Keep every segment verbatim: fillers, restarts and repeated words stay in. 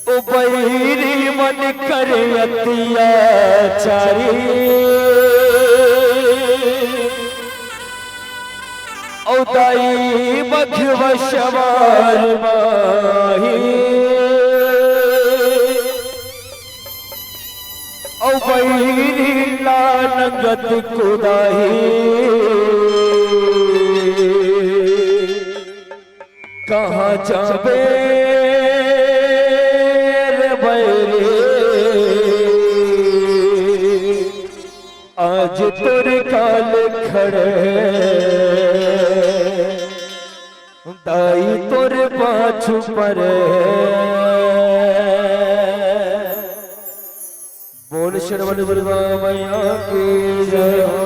ओ बहिरी मन करे अत्याचारी, ओ दाई बघवा सवार माही, ओ बहिरी ला नंगत कुदाही। कहाँ जाबे रे बहिरी, आज तोर काल खड़े, दाई तोर पाछू परे। बोल शेरवाली दुर्गा मैया की जय हो।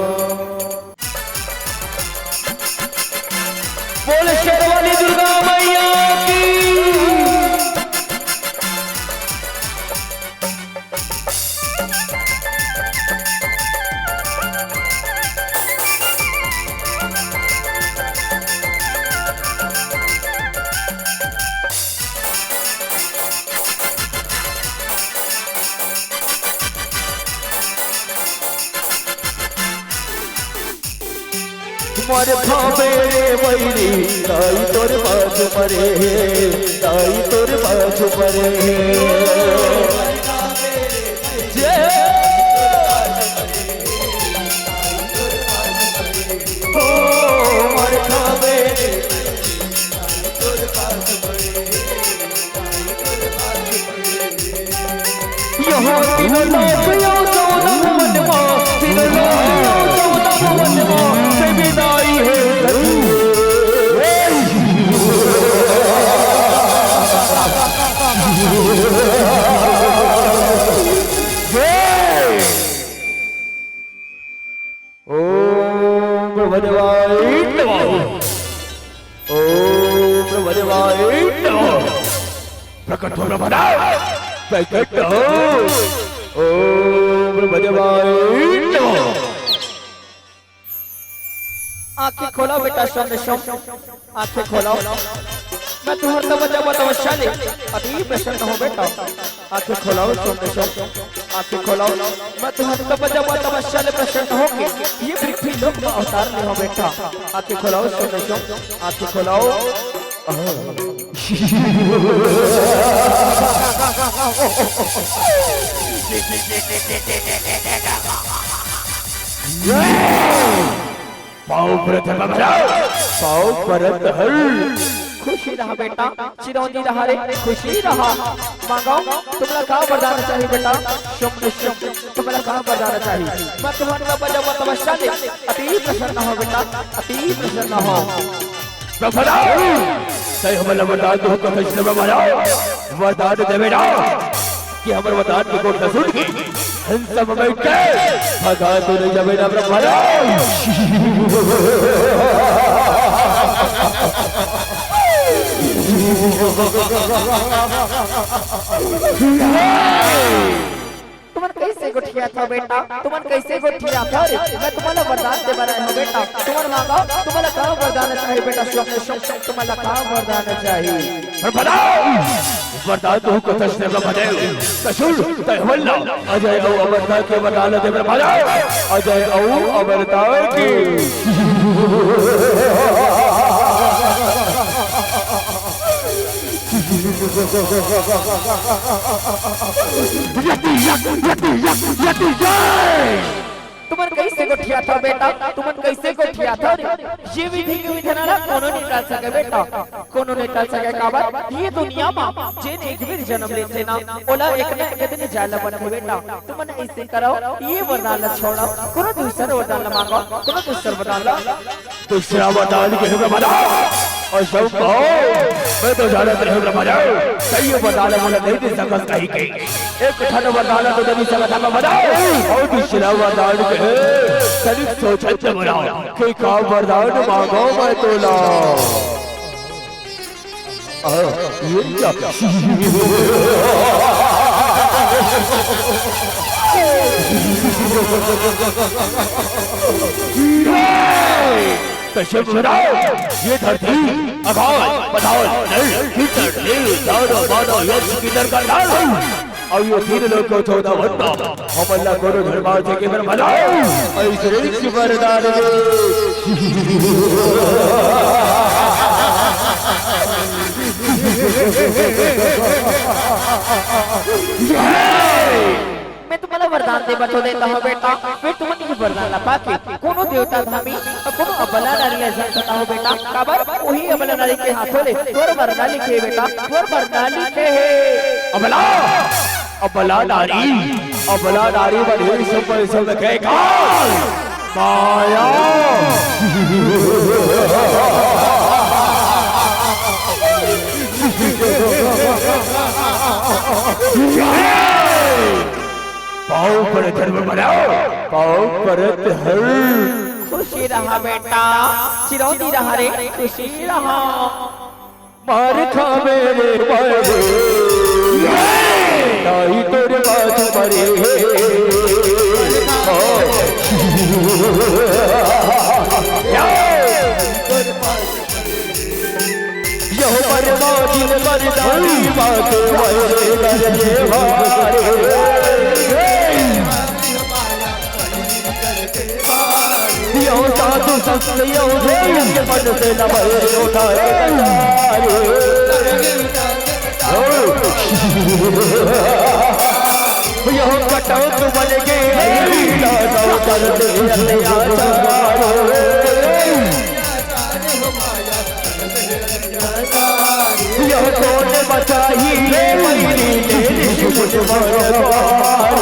बोल शेरवाली दुर्गा मैया की। मर खाबे रे बहिरी, दाई तोर बाजू मरे हे, दाई तोर बाजू मरे हे। जय हो, मर खाबे रे। यहाँ तीनों लोक यो चौदह भुवन मा, तीनों लोक यो चौदह भुवन मा, से विदाई है सखी। ओम ब्रह्मदेवाय नमः। ओम ब्रह्मदेवाय नमः। प्रकट हो ब्रह्मदेव, प्रकट हो। ओम ब्रह्मदेवाय नमः। आंखें खोलो बेटा, सोम सोम। आंखें खोलो। मैं तुम्हारे तब जब तपस्या ले, अति प्रसन्न हो बेटा। आंखें खोलो, सोम सोम। आंखें खोलो। मैं तुम्हारे तब जब तपस्या ले प्रसन्न होके ये पृथ्वी लोक में अवतार ले हो बेटा। आंखें खोलो, सोम सोम। आंखें खोलो। पाँव परत हल बाबा, पाँव परत हल। खुशी रहा बेटा, चिरौंजी रहा रे, खुशी रहा। मांगो, तुमला का वरदान चाहिए बेटा? शुंभ निशुंभ, तुमला का वरदान चाहिए? मैं तुम्हारे ऊपर जब तपस्या ले, अति प्रसन्न हो बेटा, अति प्रसन्न हो। ब्रह्मदेव, तैं हमला वरदान दे हस, कथा सुन ब्रह्मदेव, वरदान दे बेटा। कि हमर वरदान के गोठ ल सुन के हंस म बइठ के भगा तो नइ जाबे ना ब्रह्मदेव। तुमन कइसे गोठियाथव बेटा? तुमन कइसे गोठियाथव रे? मैं तुमन ला वरदान दे बर आए हंव बेटा। तुमन मांगव, तुमन ला का वरदान चाही बेटा? शुंभ, शुंभ, शुंभ, तुमन ला का वरदान चाही? अरे बताओ, वरदान तो कथस दे ब्रह्मदेव। त सुन, तैं हमन ला अजय अउ अमरता के वरदान दे ब्रह्मदेव। अजय अउ अमरता की। यति, यति, यति, यति, यति, जय। तुमन कइसे गोठियाथव बेटा? तुमन कइसे गोठियाथव रे? ये विधि के विधान ला कोनो नइ टाल सके बेटा, कोनो नइ टाल सके। काबर? ये दुनिया म जेन एक बेर जनम लेथे ना, ओला एक न एक दिन जाय ल बनथे बेटा। तुमन अइसे करव, ये वरदान ला छोड़व, कोनो दूसर वरदान ला मांगव, कोनो दूसर वरदान ला। दूसरा वरदान के हे ब्रह्मदेव। अउ सब कहो, मैं तो जानत रहेंव ब्रह्मदेव, तैं ये वरदान मोला नइ दे सकस कहिके। एक ठन वरदान तो दे नइ सकत हस ब्रह्मदेव। अउ दूसरा वरदान के हे, तनिक सोचत जा मोला, के का वरदान मांगव मैं तोला। आ, ये क्या? कश्यप मुनि, ये धरती, अकाल, पाताल, नल, कीचड़, नील, दानव, मानव, यक्ष, किन्नर, कंडाल। अउ ये तीन लोक के चौदह भंडा, हमन ला कोनो झन मार सके बर भला। अइसे ऋषि वरदान दे। मैं तुम्हारा वरदान दे बर तो देता हूँ बेटा, फेर तुमन ये वरदान ला पाके कोनो देवता धामी अउ कोनो अबला नारी ला जन्म देता हूँ बेटा। काबर? वही अबला नारी के हाथों ले तोर मरना लिखे हे बेटा, तोर मरना लिखे हे। अबला, अबला नारी, अबला नारी बने सब सब के काल माया। पाँव परत हर बनाओ, पाँव परत हर। खुशी रहा बेटा, चिरौंजी रहा रे, खुशी रहा। मार खाबे रे मारे, ताई तोर बात मरे। यहो मरवा दिन मरदानी बात मरे करते वारे। यहो साधु संत यहो देव के मन से न भय उठाए। यहो कटौत बन के दादा कर दे अत्याचार। यह कौन बचाही ये मैरी तेरी मुझ पर पार।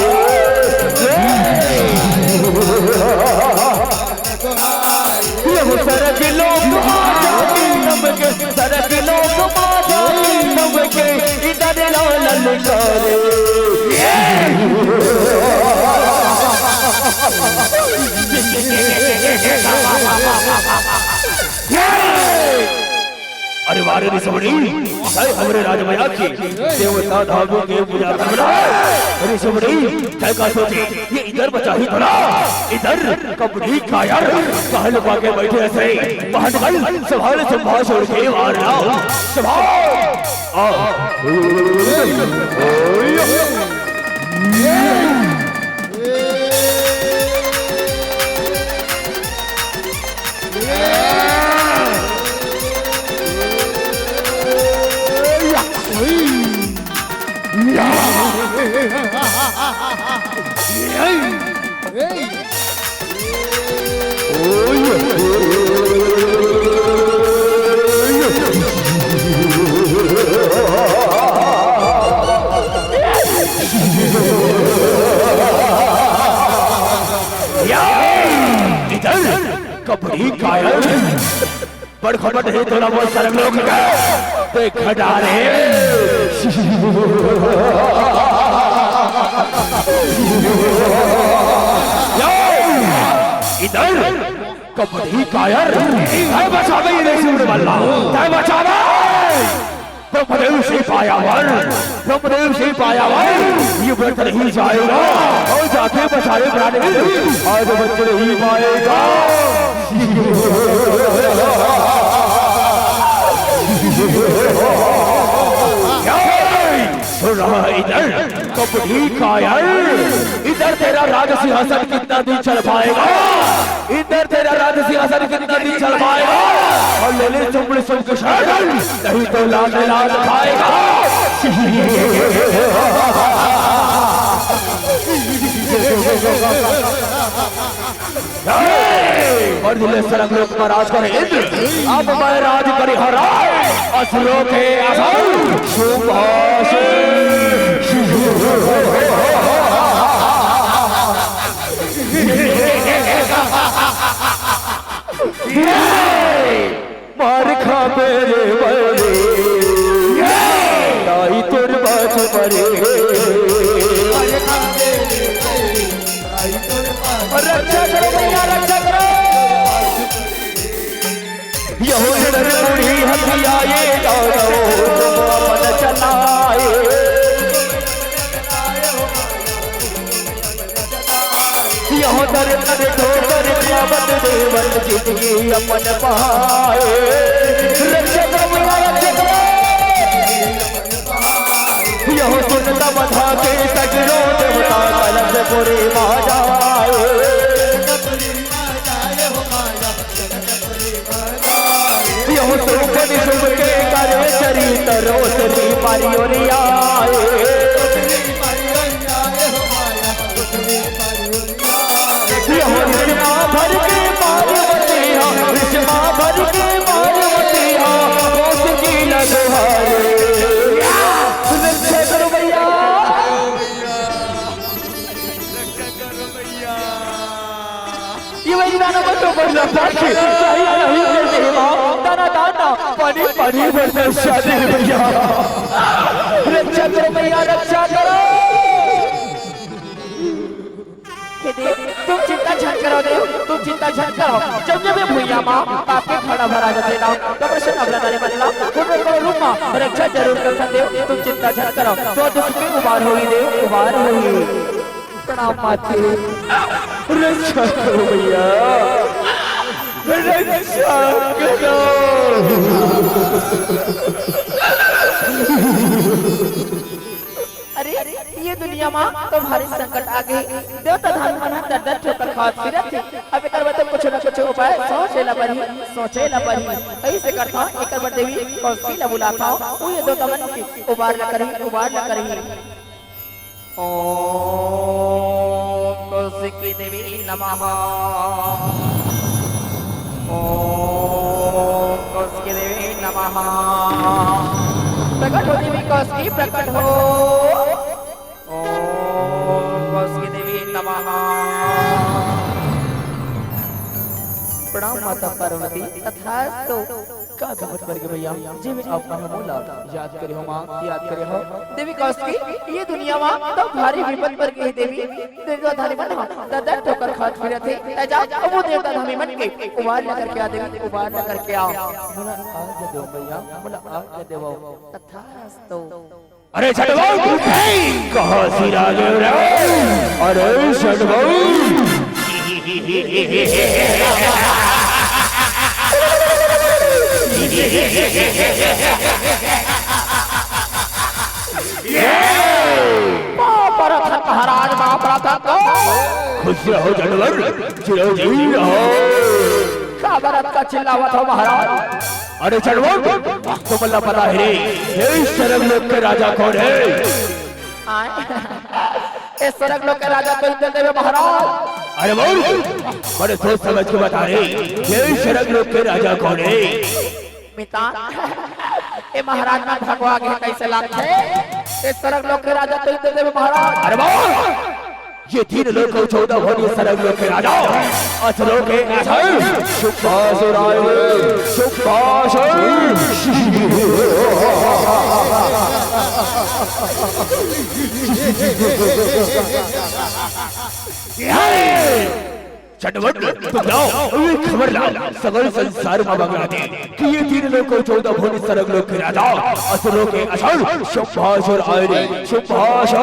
यह सरग लोक आ जाके सबके, सरग लोक आ जाके सबके इधर लालन करे। अरे वाह रे रिसवड़ी, तैं हमरे राजमया के देवता धामी के पूजा करना। रिसवड़ी, तैं का सोचे, ये इधर बचाही थोड़ा, इधर कपड़ी कायर, कहल पाके बैठे ऐसे, पहट गल, संभाल, संभाल, छोड़ के मार डाल, संभाल। आ। इधर कपड़ी कायर। बड़ खबर नहीं तोला बहुत सारे लोग के देख डारे। इधर कपड़ी कायर, तैं बचावे ये नहीं सुनने वाला, तैं बचावे। ब्रह्मदेव से पाया वर, ब्रह्मदेव से पाया वर, ये व्रत नहीं जाएगा। और जाके बचाए प्राण, आज बच नहीं पाएगा। सुन रहा है इधर, कपड़ी कायर, इधर तेरा राज सिंहासन कितना दिन चल पाएगा? इधर तेरा राज सिंहासन कितना दिन चल पाएगा? और ले ले चुपड़ी सुन के शरण, नहीं तो लात लात खाएगा। और दिले सरंग लोक महाराज करे इंद्र, अब मैं राज करी हरा, असुरों के असुर सुभाष। मार खा मेरे बड़े, ताई तोर बात मरे। रक्षा करो भैया, रक्षा करो। यहूदन बूढ़ी हथियाए दौड़ो, तुम अपन चलाए। यहूदन कर ठोकर खावत सेवन जिंदगी अपन पाए। रक्षा करो भैया, रक्षा करो। यहो सुन तब धाके सगरो देवता कलश पूरी बाजाए। यहो सुख निशुभ के करे चरित्र ओसरी पारी ओरियाए। यहो रिश्मा भर के पार्वती हा, रिश्मा भर के पार्वती हा, कौशिकी लग हारे। रक्षा करो भैया। ये वही दाना बटो बटो साक्षी, सही सही कर दे माँ, दाना दाना, पानी पानी बरसात शादी भैया। रक्षा करो भैया, रक्षा करो। हे देव, तुम चिंता झन करो देव, तुम चिंता झन करो। जब जब ये भुइयां मा पाप के घड़ा भरा जाथे ना, तब से अबला तारे मन ला, उन पर रूप मा रक्षा जरूर करथन देव, तुम चिंता झन करो। तो दुख के उबार होई देव, उबार होई। प्रणाम माते। रक्षा करो भैया, रक्षा करो। अरे, ये दुनिया मा तो भारी संकट आ गे। देवता धामी मन ह दर दर ठोकर खात फिरत हे। अब एकर बर तो कुछ न कुछ उपाय सोचे ला परही, सोचे ला परही। अइसे करथंव, एकर बर देवी कौशिकी ला बुलाथंव। वो ये देवता मन के उबार ला करही, उबार ला करही। ओम कौशिकी देवी नमः। ओम कौशिकी देवी नमः। प्रकट हो देवी कौशिकी, प्रकट हो। ओम कौशिकी देवी नमः। प्रणाम माता पार्वती। तथास्तु। का विपत पर गे भैया, जेमे आप मन मोला याद करे हो माँ, याद करे हो। देवी कौशिकी, ये दुनिया मा तो भारी विपत पर गे देवी। देवता धामी मन ह दर दर ठोकर खात फिरत हे। ए जा, अब वो देवता धामी मन के उबार ला करके आ देवी, उबार ला करके आ। मोला आज्ञा देव भैया, मोला आज्ञा देव। तथास्तु। अरे छठबाऊ, कहाँ सिरा गए रे? अरे छठबाऊ। बाप रतन महाराज, बाप रतन। खुश रहो जानवर, चिरंजीवी रहो। का बरत का चिल्लावत हो महाराज? अरे जानवर, तुमला पता हे रे, ये सरग लोक के राजा कौन हे? आय। ए सरग लोक के राजा तो इंद्रदेव हे महाराज। अरे बोल, बड़े सोच समझ के बता रे, ये सरग लोक के राजा कौन हे? मितान, ए महाराज ना भगवा गे कइसे लागथे? ए सरग लोक के राजा तो इंद्रदेव हे महाराज। अरे बोल, ये तीन लोक अउ चौदह भुवन सरग लोक के राजा, असुरों के असल सुभाष राय, सुभाष। छठवंत, तुम जाओ, ये खबर लाओ, सगल संसार मा बगरा दे कि ये तीन लोक अउ चौदह भुवन सरग लोक के राजा, असुरों के असल सुभाष आए रे, सुभाष।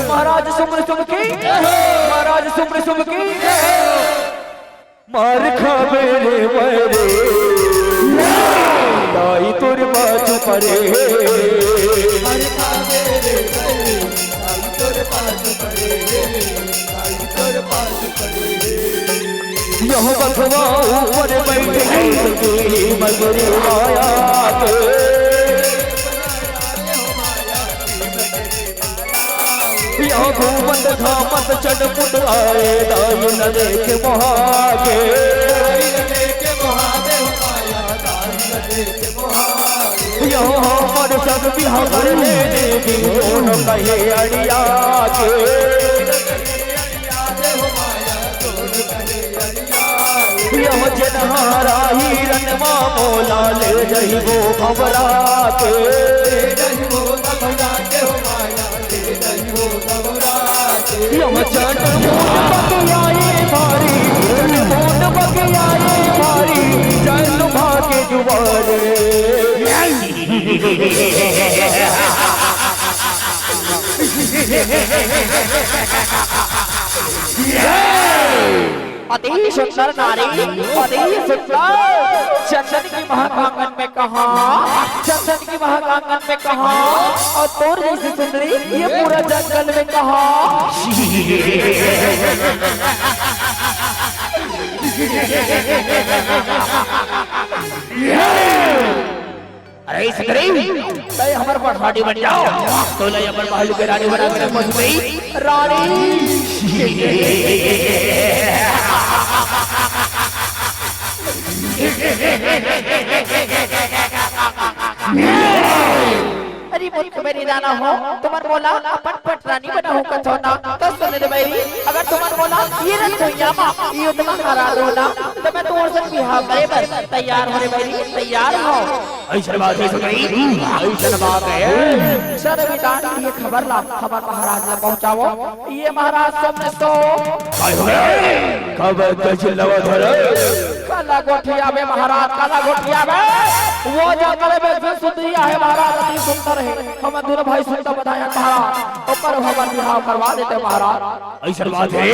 महाराज सुम्र सुम्र की, महाराज सुम्र सुम्र की। मार खाबे रे मैं रे, दाई तोर बाजू परे। यह बघवा ऊपर बैठ गई मगरी माया के। यह घूमत घामत चटपुट आए, दाई न देख मोहागे। यह हमर संग बिहार ले देवी, कौन कहे अड़िया के। यह जनहारा हिरन मा मोला ले जइबो भंवरा के। यह चंड मुंड बगियाए भारी, चंड मुंड बगियाए भारी, चंड भागे दुआरे। अति सुंदर नारी, अति सुंदर। चंदन की महक आंगन में कहाँ, चंदन की महक आंगन में कहाँ, और तोर जैसी सुंदरी ये पूरा जंगल में कहाँ। अरे सुंदरी, तैं हमर पटरानी बन जाव, तोला हमर महल के रानी बना के रखबो सुंदरी, रानी। अरे मूर्ख बेरीदाना हो, तुमन मोला अपन पटरानी बनाहू कथव ना, त सुन ले बैरी, अगर तुमन मोला ये रसोइया मा ये उतना हरा दो ना, त मैं तोर संग बिहाव करे बर तैयार हों रे बैरी, तैयार हों। अइसन बात हे सुंदरी, अइसन बात हे। चल बेटा, ये खबर ला हमर महाराज ला पहुंचावव। ये महाराज सामने तो काय हो गे? काबर चिल्लावत हस रे? काला गोठियाबे महाराज, काला गोठियाबे। वो जंगल में से सुंदरी आहे महाराज, अति सुंदर हे। हम दूनों भाई सुंदर बताए महाराज, ओकर हमर बिहाव करवा देते महाराज। अइसन बात हे,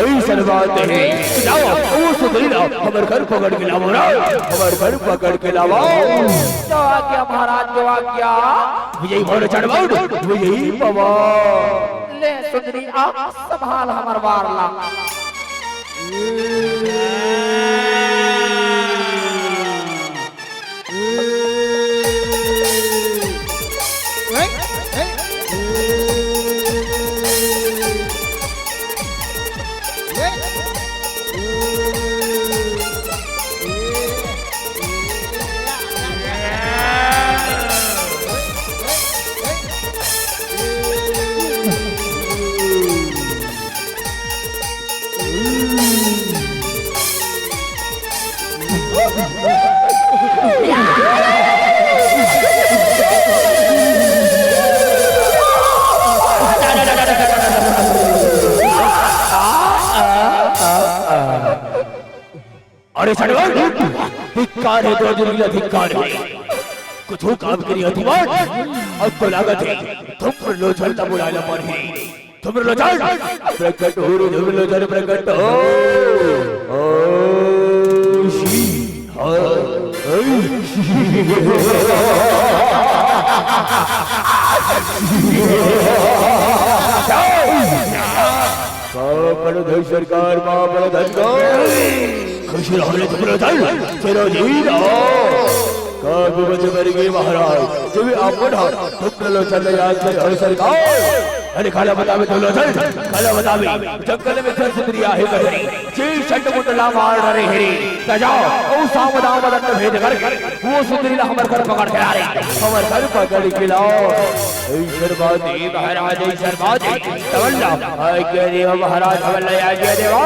अइसन बात हे। जाव, ओ सुंदरी ला हमर घर पकड़ के लावव ना, हमर घर पकड़ के लावव। जो आज्ञा महाराज, जो आज्ञा। विजयी भव रे चंडमुंड, विजयी भव। ले सुंदरी, आ संभाल हमर वार ला। अरे चंडमुंड, धिक्कार हे तोर जुर्मी ला, धिक्कार हे। कुछू काम के नइ हस तुमन, अब तो लागत हे धूम्रलोचन ला बुलाय ला परही। धूम्रलोचन, प्रकट हो रे धूम्रलोचन, प्रकट हो। ओ श्री, हा, ऐ। का बड़ धन सरकार, का बड़ धन का। खुश रहो रे धूम्रलोचन, चिरंजीव रहो। का विपत पर गे महाराज, जब अपन हा धूम्रलोचन ला याद करे हव सरकार। अरे काला बताबे धूम्रलोचन, काला बताबे, जंगल में चल सुंदरी आहे बहरी, जे चंडमुंड ला मार डरे हे रे। त जाव, अउ साम दाम दंड भेद करके वो सुंदरी ला हमर घर पकड़ के ला रे, हमर घर पकड़ के लाव। अइसन बात हे महाराज, अइसन बात हे। तमन ला आज्ञा देवा महाराज, हमन ला आज्ञा देवा।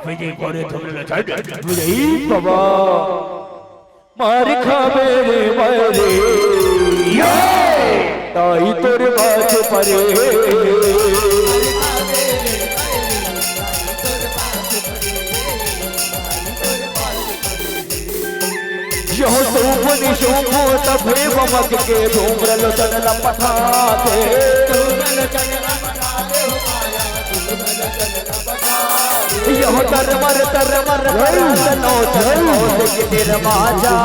विजय भव रे धूम्रलोचन, विजयी भव। मार खाबे रे मरे, ताई तोर बात परे। यह सूप निशूप तभे बमक के धूम्रलोचन ला पठाथे। यह तरमर तरमर करत लोचन कौशिक निर्माचा।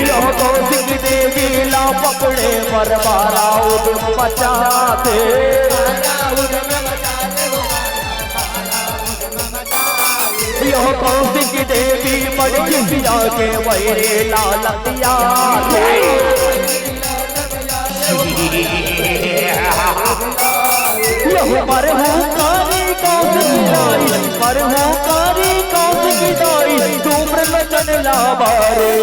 यह कौशिक देवी ला पकड़े पर बारा उदुम मचाथे। यह कौशिक देवी बड़ खिसिया के वैरे ला लतियाथे। यह मरहूँ कारी कौशिक दाई, मरहूँ कारी कौशिक दाई, धूम्रलोचन ला मारे।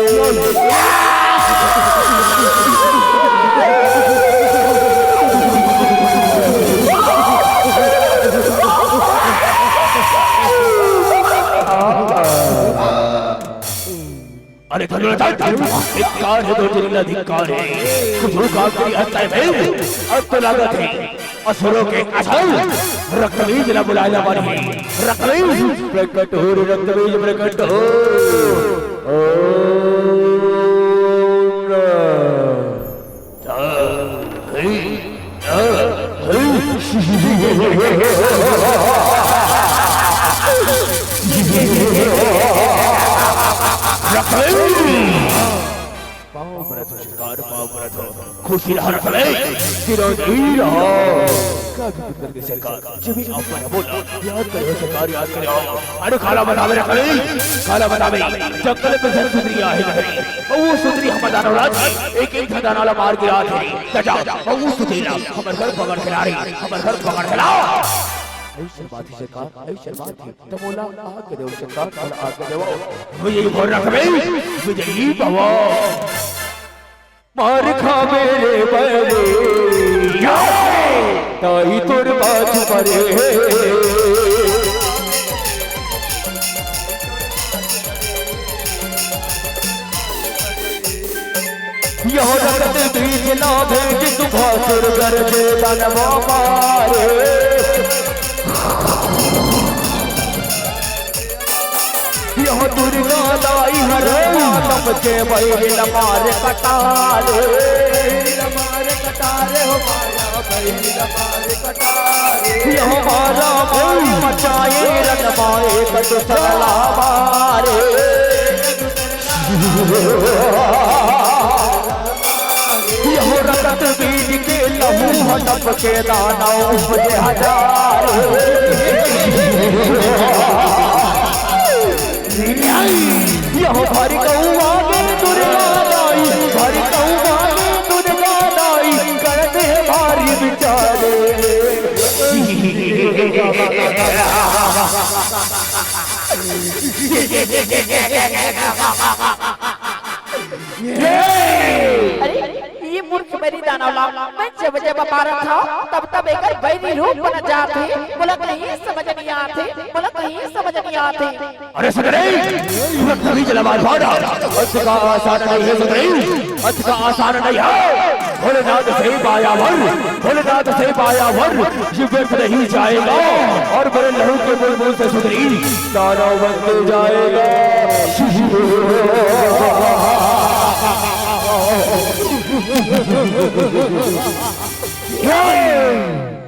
अरे धूम्रलोचन, धिक्कार हे तोर जुर्मी ला, धिक्कार हे। कुछू काम के नइ हस तैं। अब तो लागत हे असुरों के असल रक्तबीज ला बुलाय ला परही। रक्तबीज प्रकट हो रे, रक्तबीज प्रकट हो। ओम नमः। सरकार पाँव परत हँव, खुशी रहा रखले, चिरंजीवी रहा। का भी पुत्र के सरकार, जब भी आप मन बोला, याद करे हो सरकार, याद करे हो। अरे काला बतावे रखले, काला बतावे, जंगल में से सुंदरी आहे लहरी, वो सुंदरी हमर दानव राज, एक एक दानव ला मार गिरा थे। जा, जा, वो सुंदरी ला, हमर घर पकड़ के ला रे, हमर घर पकड़ के ला। ऐसे बात है सरकार, ऐसे बात है। त मोला आज्ञा देव सरकार, मोला आज्ञा देव। विजयी भव रखबे, विजयी भव। मार खाबे रे बइरी, या! ताई तोर बाजू परे। यह रक्त बीज ला भेज सुभासुर गरजे दानवा मारे। यह दुर्गा दाई हर मातम के बैरिन मार कटारे। यह मारा भाई मचाए रन माए कट सला मारे। यह रक्त बीज के लहू हड़प के दानव उपजे हजार। यह भर गौआ में दुर्गा दाई, भर गौआ में दुर्गा दाई, करत है भारी विचारे। अरे, ये मूर्ख बैरी दानव ला मैं जब जब मारत हँव, तब तब एकर बैरी रूप बन जात हे। मोला कहीं समझ नहीं आत हे, मोला कहीं समझ नहीं आत हे। अरे सुंदरी, रक्त बीज ला मार डार। अंत का आसान नहीं है सुंदरी, अंत का आसान नहीं है। भोलेनाथ से पाया वर, भोलेनाथ से पाया वर, ये व्यर्थ नहीं जाएगा। और मेरे लहू के बुलबुल से सुंदरी, दानव बनते जाएगा।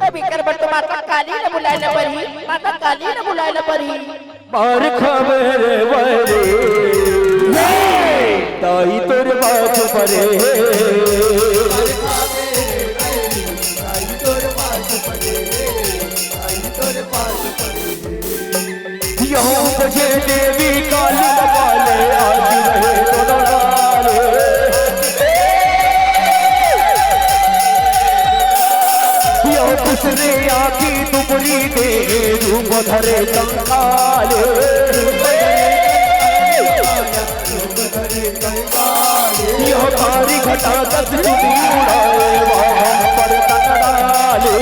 अब एकर बर तो माता काली ला बुलाए ला परही, माता काली ला बुलाए ला परही। मार खाबे रे बइरी, ताई तोर बाजू परे। यह उपजे देवी काली कपाले, आज रहे तो डराले। यह खुसरे आँखी दुबरी दे, रूप धरे कंकाले। यह भारी घटा दस चुनी उड़ाए, वह हम पर तन डाले।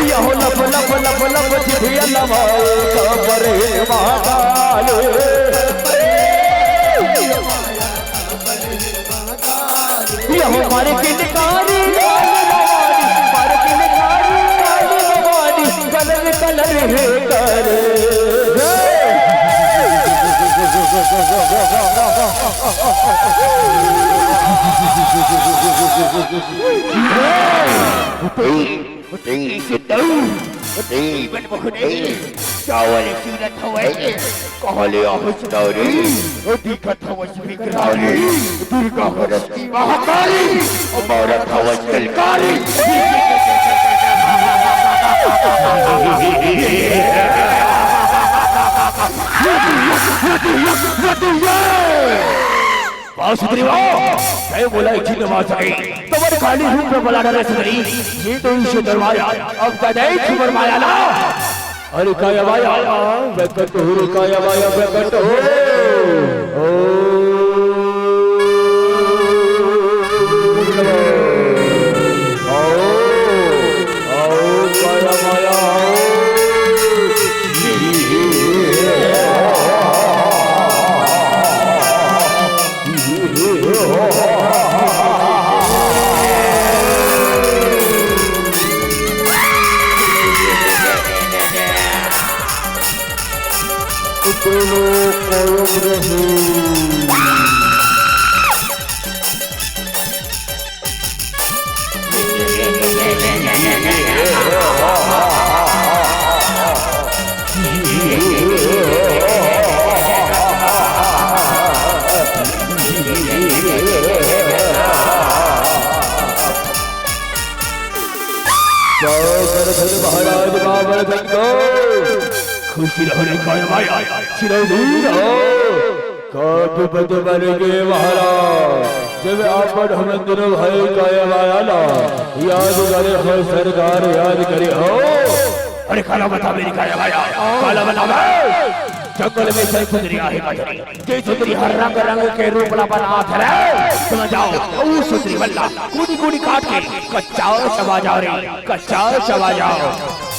यह लप लप लप लप जिभिया लवाए, कपरे महाकाले। यह मारे किलकारी लाल भवानी, मारे किलकारी लाल भवानी, कलर कलर है करे। जीवन मुख नहीं, चावल सीरत हवय, कहले आहुस डौरी, दिखत हवस विकराली, दुर्गा हरस की महाकाली, मारत हवस किलकारी। वाह सुंदरी वाह, तैं मोला एक झिन मार सके, तोर काली रूप में बला डरे सुंदरी, ये तो इसे दरवाजा, अब गदे खबर माया ना। अरे काया वाया प्रकट हो रे, काया वाया प्रकट हो। ओ, आओ, आओ, काया वाया आओ। दोनों कायम रहे। चिरहरे काय माया, चिरहरे हो। कब बद बन के महाराज, जब आपन हमन दोनों भाई काय माया ला याद करे हो सरकार, याद करे हो। अरे काला बता मेरी काय माया, काला बता बे। जंगल में से कुदरी आहे का जरी। जे सुंदरी हर रंग रंग के रूप ला बनात हरे। समझ जाओ, ऊ सुंदरी बल्ला कूदी कूदी काट के कच्चा चबा जाओ रे, कच्चा चबा जाओ।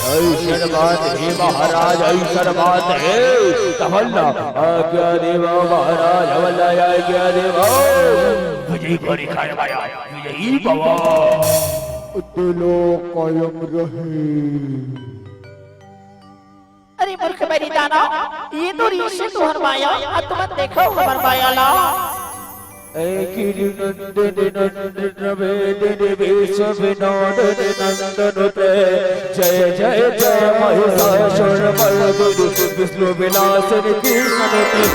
ऐसन बात हे महाराज, ऐसन बात हे। तमन्ना आज्ञा देवा महाराज, हमला आज्ञा देवा। विजयी गोरी खाए माया, विजयी बाबा। दिलो कायम रहे। अरे मूर्ख बैरी दानव, ये तो ऋषि तुहर माया, अउ तुमन देखो हमर माया ला। ऐ गिरि नंदन नंदन वेदन वेश विनोदन नंदन ते। जय जय जय महिषासुर मर्दन विष्णु विनाशन कृष्ण ते।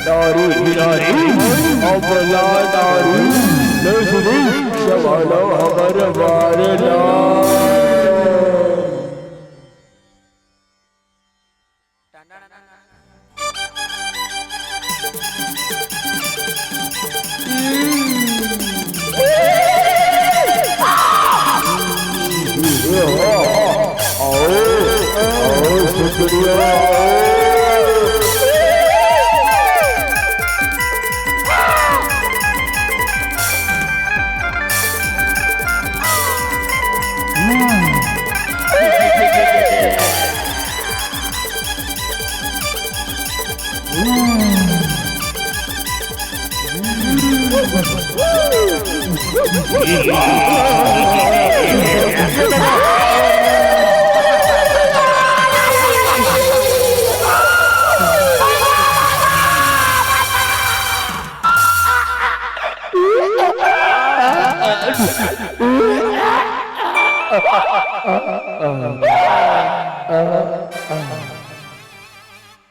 नारी ही नारी, अबला नारी, नजरी सवालो हमर मारला। आओ, आओ, सुंदरिया, आओ।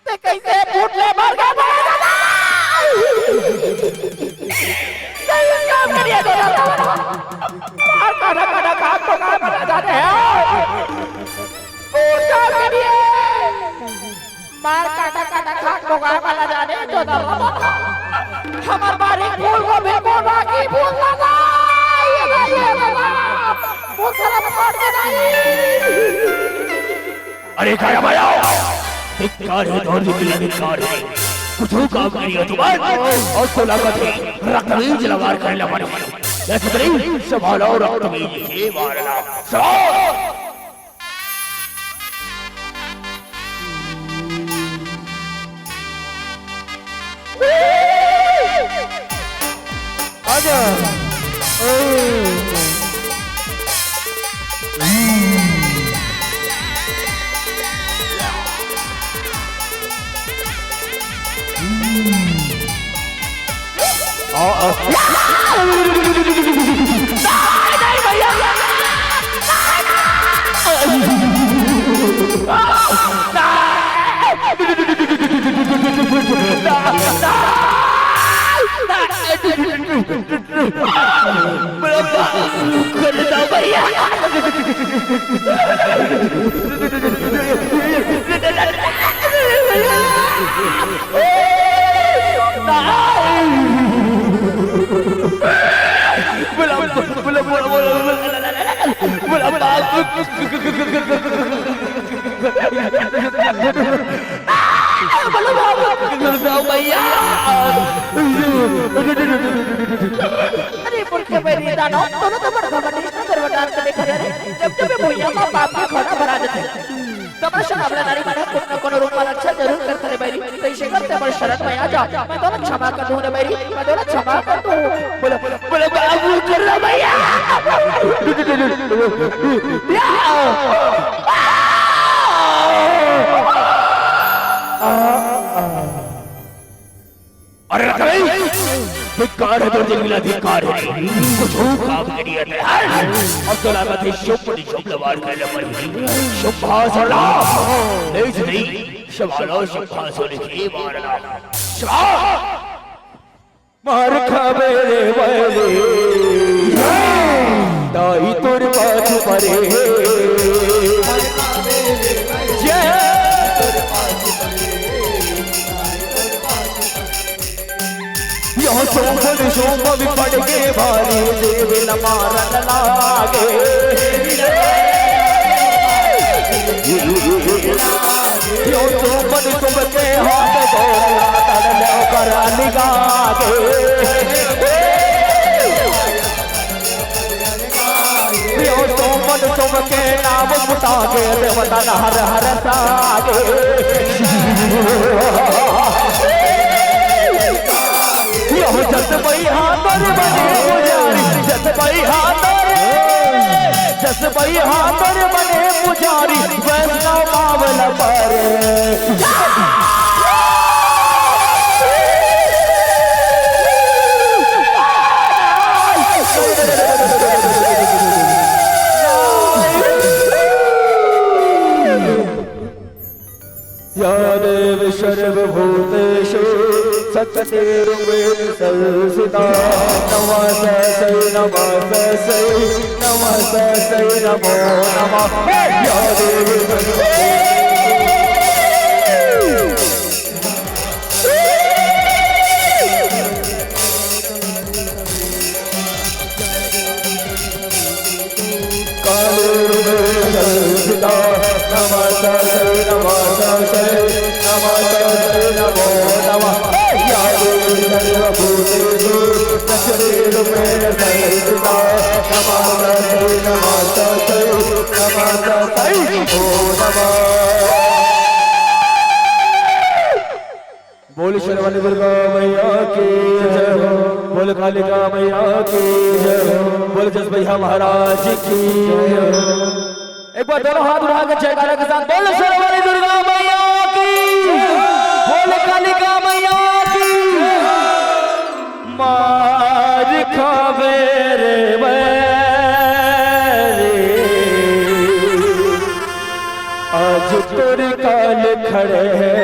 ते कइसे फूट ले मर गे बड़े दादा? सही काम करिए तो दादा। मार काटा काटा खाक को का बना जाते हैं? फूट काम करिए। मार काटा काटा खाक को का बना जाने तो दादा। हमर बारी फूल को भी बोला कि फूल लगा। ये भाई, ये दादा। फूल सारा पकड़ के नहीं। अरे काया माया, धिक्कार हे तोर जितनी धिक्कार हे। कुछु काम नइ हे तुम्हर, अउ तो लागत हे रक्तबीज ला वार करे ला पड़ही। जय सुंदरी, संभालो रक्तबीज, हे वारला, संभाल। आजा। ओ। आ, आ। नहीं, नहीं भैया। बड़ा बाप कर दो भैया। बड़ा, बड़ा, बड़ा, बड़ा, बड़ा, बड़ा बाप। बोलो बाबू। भैया। अरे मूर्ख बैरी दानव, तोला तो बड़ घमंड, इसने गर्व डाल के देखा रे। जब जब ये भुइयां म पाप के खौना भरा देथे, तब से हमला नारी मन ह कोनो न कोनो रूप म रक्षा जरूर करथे रे बैरी। तइसे कर ते मोर शरण में आ जा, मैं तोला क्षमा कर दूं रे बैरी, मैं तोला क्षमा कर दूं। बोलो, बोलो, बाबू कर लो भैया। या। अरे रख भाई, धिक्कार हे तोर जिंदगी ला, धिक्कार हे। कुछु काम के नहीं आते। हट। अब तो लागत हे शुभ शुभ लवार के लमन। शुभ भाषण ला। नहीं जी, नहीं। शबालो शुभ भाषण के मारना। शबाश। मार खाबे रे वैरी, दाई तोर पाछू परे। जय। यो सोमन सोम भी पड़ के भारी, देवी न मारन लागे। यो सोमन सोम के हाथ जोड़ला, तड़ लो कर निगागे। यो सोमन सोम के नाम मुतागे, देवता न हर हर सागे। यो जस बई हाथ तोर बने पुजारी, जस बई हाथ तोर, जस बई हाथ तोर बने पुजारी, वैष्णव पावन पर। या देवी सर्वभूतेषु शक्तिरूपेण संस्थिता। नमस्तस्यै, नमस्तस्यै, नमस्तस्यै नमो नमः। या देवी सर्व काले रूपे संस्थिता। नमस्तस्यै, नमस्तस्यै, नमस्तस्यै नमो नमः। या देवी सर्वभूतेषु शक्ति रूपेण संस्थिता। नमस्तस्यै, नमस्तस्यै, नमस्तस्यै नमो नमः। बोल शेरावाली दुर्गा मैया की जय हो, बोल कालिका मैया की जय हो, बोल जसबैया महाराज की जय हो। एक बार दोनों हाथ उठा के जयकारा के साथ बोल शेरावाली दुर्गा मैया की, बोल कालिका मैया की। मार खावे रे बैरी, आज तोर काल खड़े हे,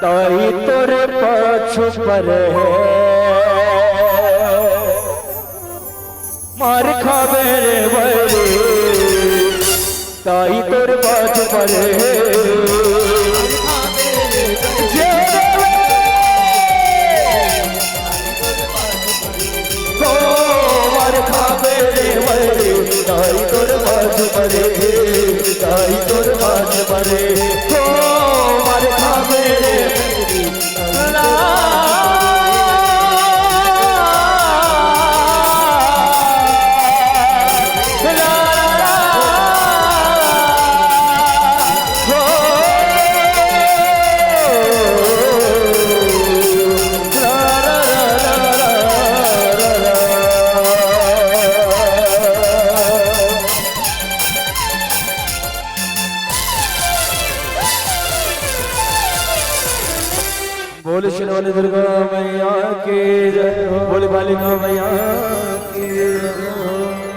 दाई तोर पाछू परे हे। मार खावे रे बैरी, दाई तोर पाछू परे हे। जय देवा। हो मार खाबे रे मरे, दाई तोर बाज मरे, दाई तोर बाज मरे। हो मार खाबे रे ला, ला, ला, हो। बोल शेरावाली दुर्गा मैया की जय, बोल कालिका मैया की जय।